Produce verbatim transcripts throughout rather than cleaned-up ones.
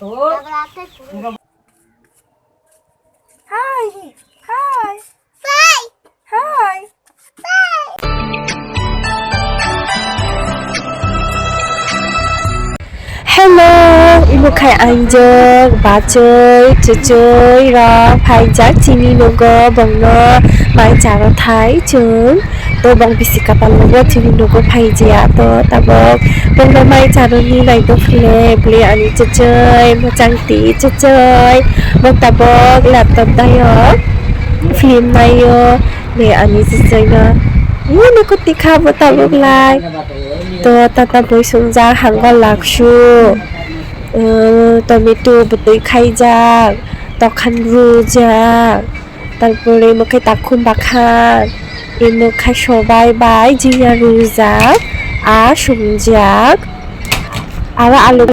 Hi. Hi. Hi. Hello, imo khai angjwk, bachwi, chuchwi rok phaijak chini nogo, bongno mai charo thai chwng. To bong bisi kwtal nogo chini nogo phaijaya, to tabok bongno mai charoni naitokhle bwlwi ani chuchwi, mwchangtwi chuchwi, bo tabok laptop naio, film naio. Ne ani sisaino. Ini ko tikha bo tabuk lai. To tata boi sungjak hango laksu. Uh, tomato bwtwi khaijak. Tokhan rujak. Tarpore imo khe takhum bakhan. Imo khe sobai bai jiya rujak. A sungjak. Aro alu.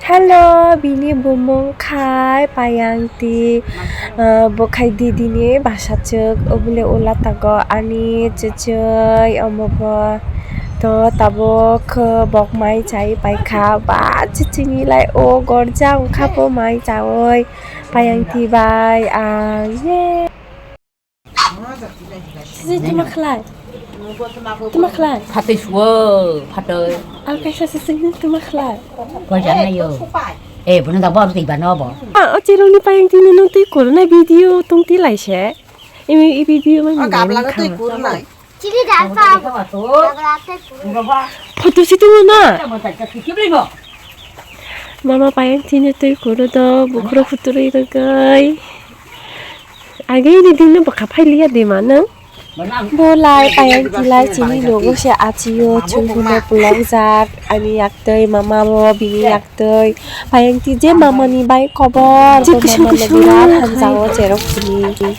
Hello, bini bumung khai Payangti, ah, bo khai didini basachwk, obole ula tago ani chuchwi omobo. To tabuk bok mai chai paikha, ba chuchwini lai o gorja wngkha bo mai chawi Payangti bai ang, ye. Sisi tuma khlai. Tuma khlai. Phatwi suo, phatwi. Ang kaisa sisi tuma khlai. Koi jana yo. Eh, bono da bor twi bano bo. Ah, o chirungni Payangtini nung twi kurna video tong ti lai se. Imi i video ma mi gabla twi kurnai. Chili da pa. Photo si tuma na. Mama Payangtini twi kuru do, bukhro khuturi rwgwi. Age ini dino bwkha phailiya de ma nang? Bo lai Payangti lai chini nogo se achio chwng hino pulokjak ani yaktwi mama bo bini yaktwi Payangti je mama ni bai kobor bo mama no birat hamjago cherok chini.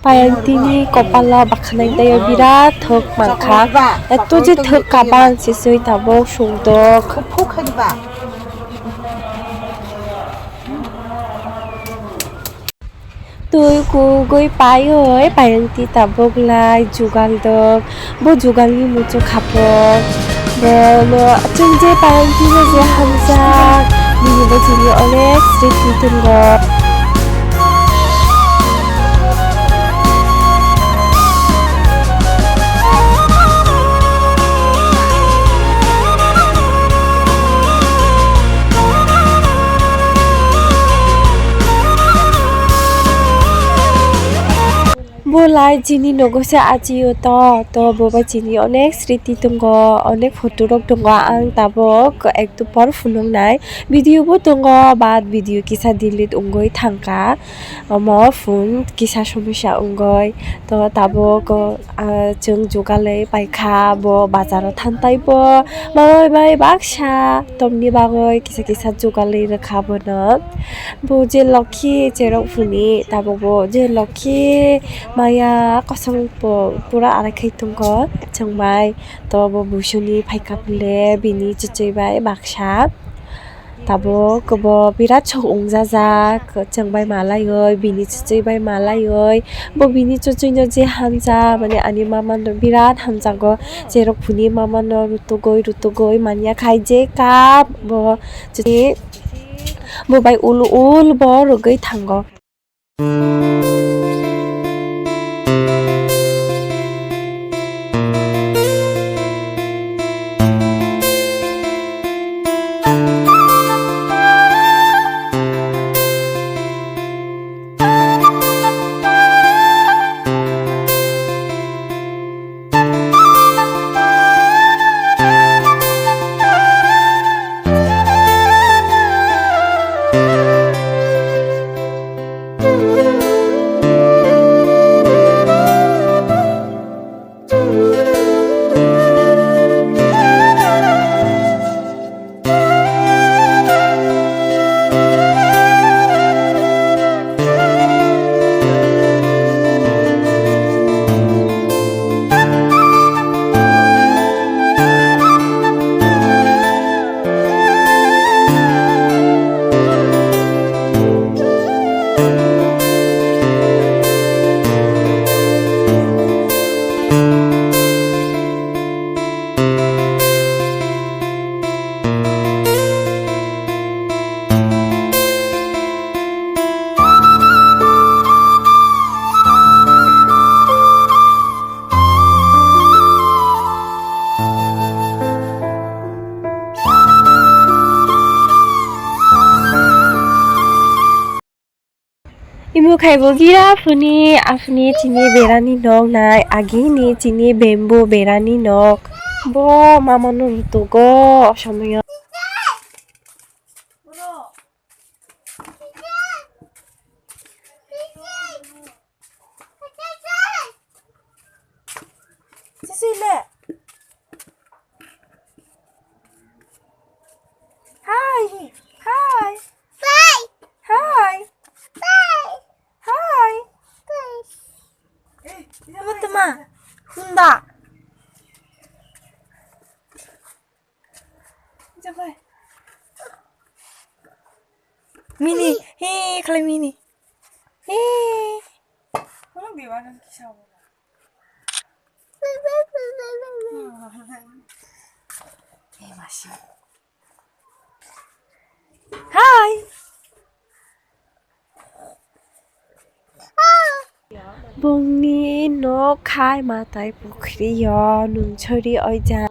Payangtini kopalo bakhanai tei birat thok mankha. Eto je thok kabang se swi tabuk sungdok. Twi kugwi paiwi Payangti tabuk lai jugal dok. Bo jugalni muchuk khapok. Bono chwng je Payangtino je hamjak, bini bai chini onek sriti tongo. Bo lai chini nogo se achio to, to bo bai chini onek sriti tongo, onek photo rok tongo, ang tabuk ekdum por phunuknai video bo tongo, but video kisa delete wngwi thangkha, omo phone kisa somosya wngwi to tabuk, ah, chwng jugalwi paikha bo bazaro thantai bo mama bai baksa tomni bagwi kisa kisa jugalwi rwkha bono. Bo je lokhi cherok phuni tabuk bo je lokhi maya kosong bo pura arai khai tongo chwng bai to bo busuni phaikha phule bini chuchwi bai baksa tabuk bo birat sok wngjajak chwng bai malaioi bini chuchwi bai malaioi bo bini chuchwino je hamjak mane ani mama no birat hamjago cherok phuni mama no rutugoi rutugoi manya khai je kap bo chuchwi. Bo bai ul ul bo rwgwi thango. Imo khai bo gira phuni, aphuni chini berani nok nai, agini chini bamboo berani nok. Bo mama no rutugo o somoyo. Sisi le. Hi. Hi. Hi. Hi. Hi. Hi. Hi. Hi. Hi. Hi. Hi. Mini, he, khlai mini. He. Hi. Bongni nok khai matai pukhri o nungsori oijak.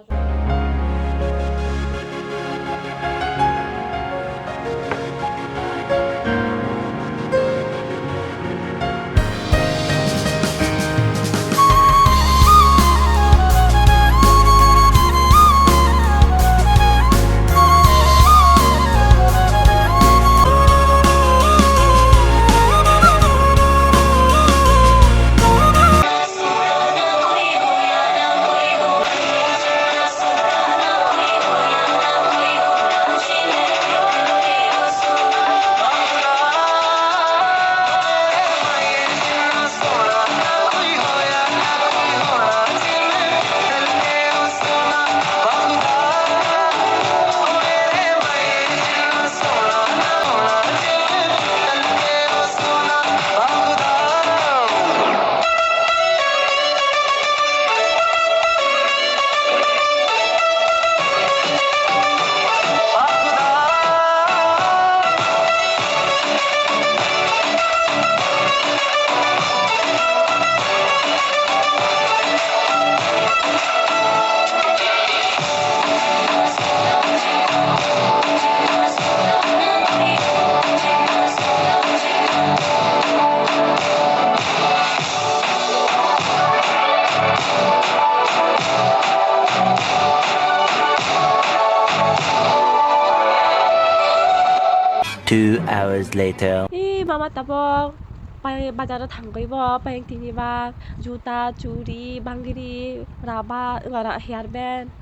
Two hours later. Ee, mama tabok pai bazar o thangwi bo payang tini bak juta, churi, bangiri, raba, ora, hair band.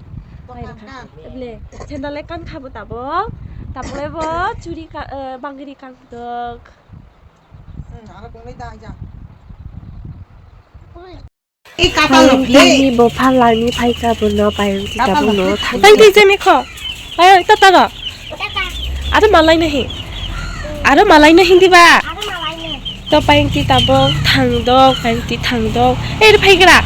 Ble, sandal le kan kha bo tabok. Tabok le bo churi ka, eh, bangiri kan dok. Payang tini bo phalani phaikha bono payang tita bono thangwi. Payang tini jani kho. Payang tata ga. Aro malai nahi. Aro malai nahi diba. To payang tita bo thangdok, payang ti thangdok. Eh, phaigra.